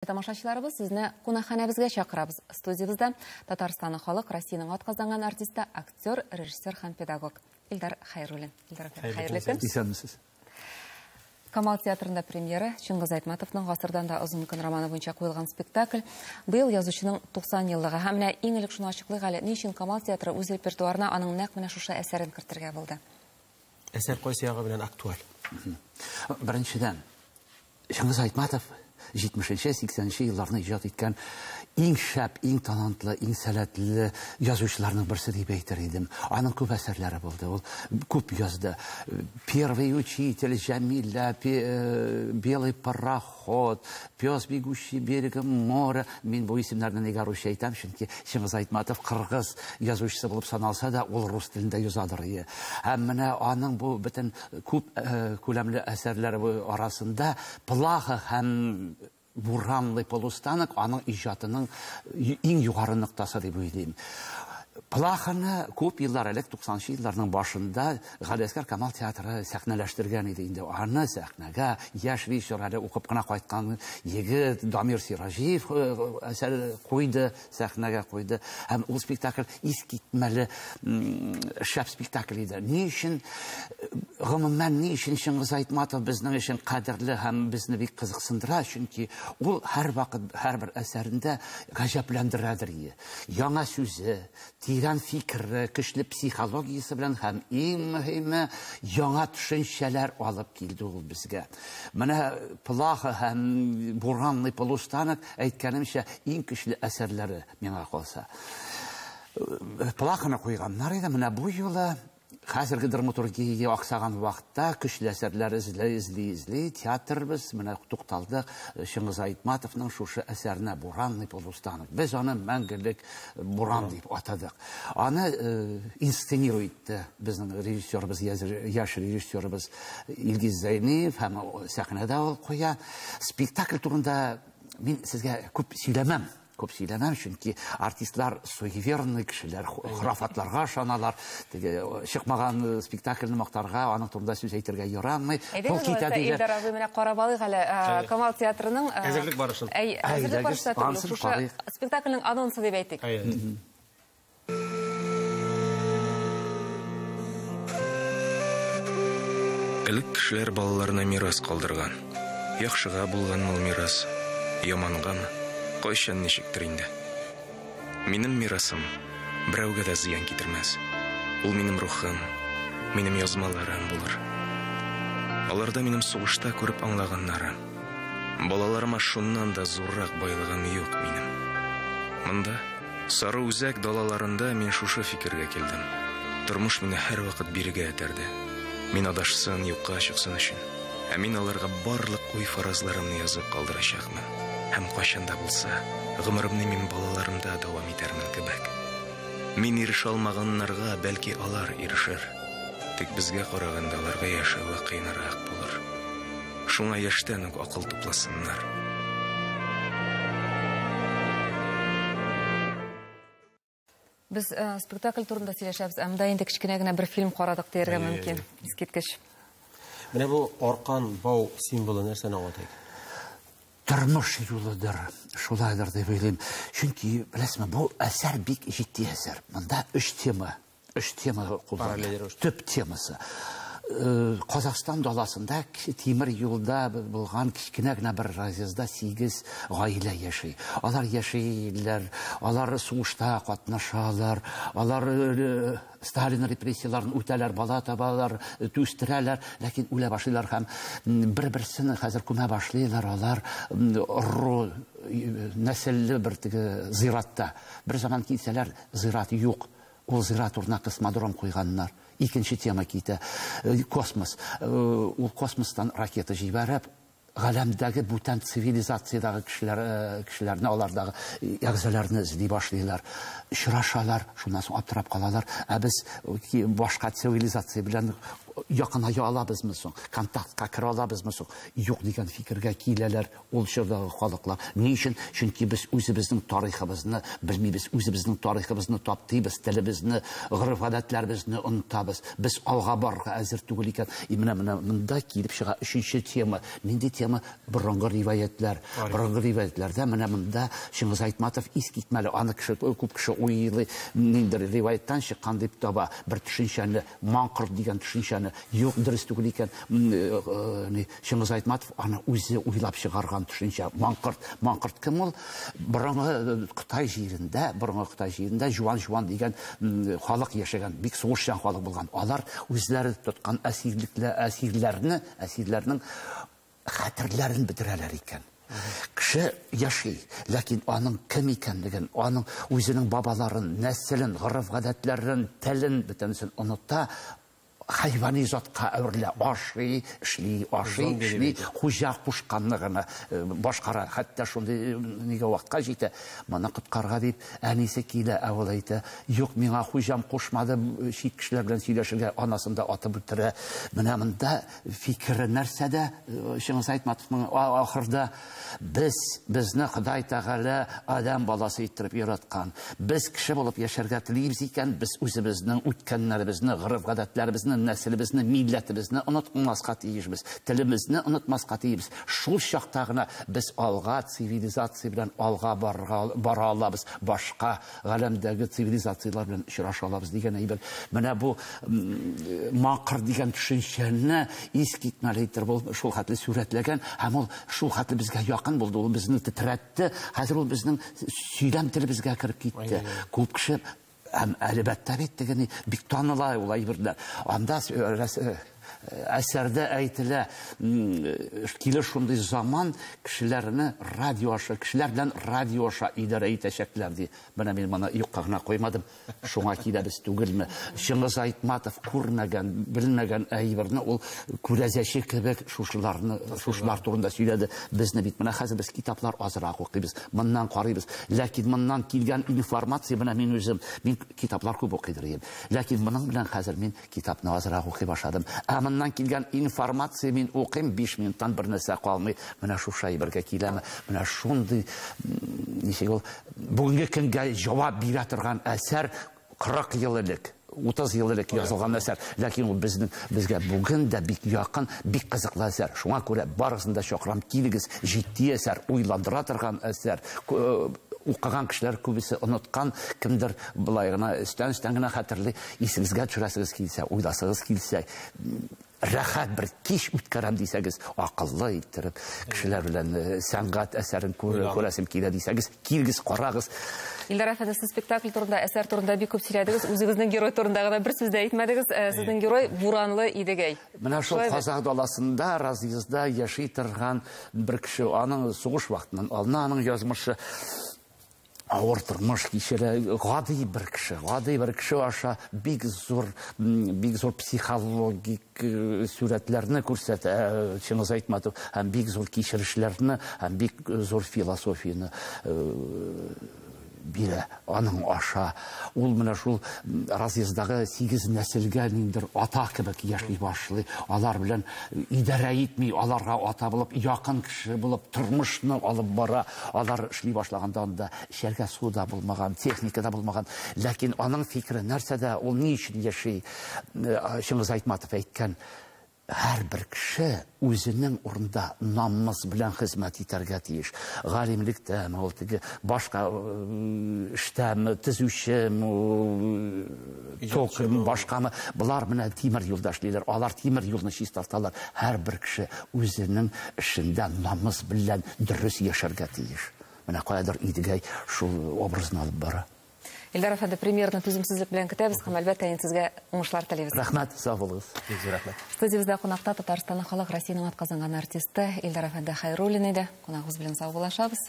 Тамашачыларыбыз, сезне кунакханәбезгә чакырабыз. Студиябездә Татарстанның халык, Россиянең атказанган артисты, актер, режиссер һәм педагог Илдар Хәйруллин. Илдар әфәнде, хәерле көн. Исәнмесез. Камал театрында премьера Чыңгыз Айтматовның Гасырдан да озын көн романы буенча куелган спектакль. Быел язучының 90 еллыгы. Һәм менә иң элек шуны ачыклыйк әле, ни өчен Камал театры үз репертуарына аның нәкъ менә шушы әсәрен кертергә булды? Әсәр кайсы ягы белән актуаль? Беренчедән, Чыңгыз Айтматов 70-нче, 80-нче елларны иҗат иткән иң шәп, иң талантлы, иң сәләтле язучыларның берсе дип әйтер идем. Аның күп әсәрләре булды. Ул күп язды. Первый учитель, Җәмилә, Белый пароход, Пес, бегущий берегом моря. Мин бу исемнәрне нигә русча әйтәм? Чөнки Чыңгыз Айтматов кыргыз язучысы булып саналса да, ул рус телендә язадыр. Һәм менә аның бу бөтен күп күләмле әсәрләре арасында Плаха һәм Буранлы полустанок аның иҗатының иң югары ноктасы дип уйлыйм. Плаханы күп еллар элек, 90 елларның башында Галиәсгар Камал театры сәхнәләштергән иде инде. Аны сәхнәгә яшь режиссер, әле укып кына кайткан егет Дамир Сираҗиев әсәр куйды, сәхнәгә куйды. Һәм ул спектакль искитмәле шәп спектакль иде. Ни өчен, гомумән, ни өчен Чыңгыз Айтматов безнең өчен кадерле һәм безне бик кызыксындыра? Чөнки ул һәрвакыт һәрбер әсәрендә гаҗәпләндерәдер. Яңа сүзе, тирән фикере, көчле психологиясе белән һәм иң мөһиме яңа төшенчәләр алып килде ул безгә. Менә Плаха һәм Буранный полустанок, әйткәнемчә, иң көчле әсәрләре миңа калса. Плаханы куйганнар иде, менә бу юлы хәзерге драматургия аксаган вакытта көчле әсәрләр эзли, эзли, эзли театрыбыз менә тукталдык Чыңгыз Айтматовның шушы әсәренә, Буранный полустанок. Без аны мәңгелек Буран дип атадык. Аны инсценирует итте безнең режиссерыбыз, яшь режиссерыбыз Илгиз Зәйниев, һәм сәхнәдә ул куя. Спектакль турында мин сезгә күп сөйләмәм. Күп сөйләмәм, чөнки артистлар суеверный кешеләр, хорафатларга ышаналар. Теге чыкмаган спектакльне мактарга, аның турында сүз әйтергә ярамый. Әйдәгез, алайса, Илдар абый, менә карап алыйк әле Камал театрының әзерлек барышын. Әзерлек барышы түгел, шушы спектакльнең анонсы дип әйтик. Элек кешеләр балаларына мирас калдырган. Яхшыга булганмы ул мирас, ямангамы, кайчан ничектер инде. Минем мирасым берәүгә дә зыян китермәс. Ул минем рухым, минем язмаларым булыр. Аларда минем сугышта күреп аңлаганнарым. Балаларыма шуннан да зуррак байлыгым юк минем. Монда, Сары үзәк далаларында мин шушы фикергә килдем. Тормыш мине һәрвакыт бирегә этәрде. Мин адашсын, юкка чыксын өчен. Ә мин аларга барлык уй-фаразларымны язып калдырачакмын. Һәм кайчан да булса, гомеремне мин балаларымда дәвам итәрмен кебек. Мин ирешә алмаганнарга, бәлки, алар ирешер. Тик безгә караганда аларга яшәве кыенрак булыр. Шуңа яшьтән үк акыл тупласыннар. Без спектакль турында сөйләшәбез, ә монда инде кечкенә генә бер фильм карадык дияргә мөмкин. Искиткеч. Менә бу аркан, бау символы нәрсәне аңлата икән? Тормыш юлыдыр, шулайдыр дип уйлыйм. Чөнки, беләсезме, бу әсәр бик җитди әсәр. Монда өч тема, өч тема кулланыла. Төп темасы. Казахстан даласында тимер юлда булган кечкенә генә бер разъездда 8 гаилә яши. Алар яшиләр, алар сугышта катнашалар, алар Сталин репрессияләрен үтәләр, бала табалар, үстерәләр, ләкин үлә башлыйлар һәм бер-берсен хәзер күмә башлыйлар алар ыру нәселле бер теге зиратта. Бер заман килсәләр, зират юк. Ул зират урынына космодром куйганнар. Икенче тема китә. Космос. Ул космостан ракета җибәреп, галәмдәге бүтән цивилизациядәге кешеләр, кешеләрне, алардагы әгъзаларны эзли башлыйлар. Очрашалар, шуннан соң аптырап калалар. Ә без башка цивилизация белән якыная алабызмы соң? Контактка керә алабызмы соң? Юк дигән фикергә киләләр ул чордагы халыклар. Ни өчен? Чөнки без үзебезнең тарихыбызны белмибез, үзебезнең тарихыбызны таптыйбыз, телебезне, гореф-гадәтләребезне онытабыз. Без алга барырга әзер түгел икән. И менә монда килеп чыга өченче тема. Нинди тема? Борынгы риваятлар. Борынгы риваятларда менә монда Чыңгыз Айтматов искитмәле. Аны кеше, күп кеше уйлый, ниндидер риваяттан чыккан дип таба. Бер төшенчәне, маңкорт дигән төшенчәне. Юк, дөрес түгел икән. Чыңгыз Айтматов аны үзе уйлап чыгарган төшенчә. Маңкорт. Маңкорт кем ул? Борынгы Кытай җирендә, борынгы Кытай җирендә жуан-жуан дигән халык яшәгән, бик сугышчан халык булган. Алар үзләре тоткан әсирләрне, әсирләрнең хәтерләрен бетерәләр икән. Кеше яши, ләкин аның кем икәнлеген, аның үзенең бабаларын, нәселен, гореф-гадәтләрен, телен бөтенесен оныта, хайвани затка әверелә, ашый, эшли, ашый, эшли, хуҗа кушканны гына башкара. Хәтта шундый нигә вакытка җитә, моны коткарга дип әнисе килә, ә ул әйтә, юк, миңа хуҗам кушмады чит кешеләр белән сөйләшергә, анасын да атып үтерә. Менә монда фикере нәрсәдә? Чыңгыз Айтматовның ахырда без, безне Ходай Тәгалә адәм баласы иттереп яраткан. Без кеше булып яшәргә телибез икән, без үзебезнең үткәннәребезне, гореф-гадәтләребезне, нәселебезне, милләтебезне онытмаска тиешбез, телебезне онытмаска тиешбез. Шул чакта гына без алга, цивилизация белән алга бара алабыз, башка галәмдәге цивилизацияләр белән очраша алабыз дигән әйбер. Менә бу маңкорт дигән төшенчәне искитмәле итеп ул шул хәтле сурәтләгән, һәм ул шул хәтле безгә якын булды, ул безне тетрәтте. Хәзер ул безнең сөйләм телебезгә кереп китте. Күп кеше һәм әлбәттә бит дигән бик таныла ул әйберләр. Анда әсәрдә әйтелә, килер шундый заман, кешеләрне радио аша, кешеләр белән радио аша идарә итәчәкләр ди. Менә мин моны юкка гына куймадым. Шуңа киләбез түгелме? Чыңгыз Айтматов күрмәгән, белмәгән әйберне ул күрәзәче кебек шушыларны, шушылар турында сөйләде. Безне бит менә хәзер без китаплар азрак укыйбыз, моннан карыйбыз. Ләкин моннан килгән информация, менә мин үзем, мин китаплар күп укыйдыр идем. Ләкин моның белән хәзер мин китапны азрак укый башладым. Ә моннан килгән информация мин укыйм, 5 минуттан бер нәрсә калмый. Менә шушы әйбергә киләме? Менә шундый, ничек ул, бүгенге көнгә җавап бирә торган әсәр 40 ел элек, 30 ел элек язылган әсәр. Ләкин ул безнең, безгә бүген дә бик якын, бик кызыклы әсәр. Шуңа күрә барысын да чакырам, килегез, җитди әсәр, уйландыра торган әсәр. Укыган кешеләр күбесе оныткан, кемдер былай гына өстән-өстән генә хәтерли. Исегезгә төшерәсегез килсә, уйласыгыз килсә, рәхәт бер кич үткәрәм дисәгез, акыллы иттереп кешеләр белән сәнгать әсәрен күрәсем килә дисәгез, килегез, карагыз. Илдар әфәнде, сез спектакль турында, әсәр турында бик күп сөйләдегез, үзегезнең герой турында гына бер сүз дә әйтмәдегез. Сезнең герой Буранлы Идегәй. Менә шул казах даласында, разъездда яши торган бер кеше, аның сугыш вакытыннан алына, аның язмышы авыр тормыш кичерә, гади бер кеше, гади бер кеше аша бик зур, бик зур психологик сурәтләрне күрсәтә Чыңгыз Айтматов, һәм бик зур кичерешләрне, һәм бик зур философияне бирә аның аша. Ул менә шул разъездагы 8 нәселгә ниндидер ата кебек яши башлый. Алар белән идарә итми, аларга ата булып, якын кеше булып тормышны алып бара. Алар эшли башлаганда анда эчәргә су да булмаган, техника да булмаган. Ләкин аның фикере нәрсәдә, ул ни өчен яши? Чыңгыз Айтматов әйткән, һәрбер кеше үзенең урында намус белән хезмәт итәргә тиеш. Галимлектәме, ул теге башка эштәме, төзүчеме, токармы, башкамы, болар менә тимер юлда эшлиләр, алар тимер юлны чистарталар. Һәрбер кеше үзенең эшендә намус белән дөрес яшәргә тиеш. Менә каядыр Идегәй шул образны алып бара. Илдар әфәнде, премьерны түземсезлек белән көтәбез һәм әлбәттә инде сезгә уңышлар телибез. Рәхмәт, сау булыгыз. Бик зур рәхмәт. Студиябездә кунакта Татарстанның халык, Россиянең атказанган артисты Илдар әфәнде Хәйруллин иде. Кунагыбыз белән сау булашабыз.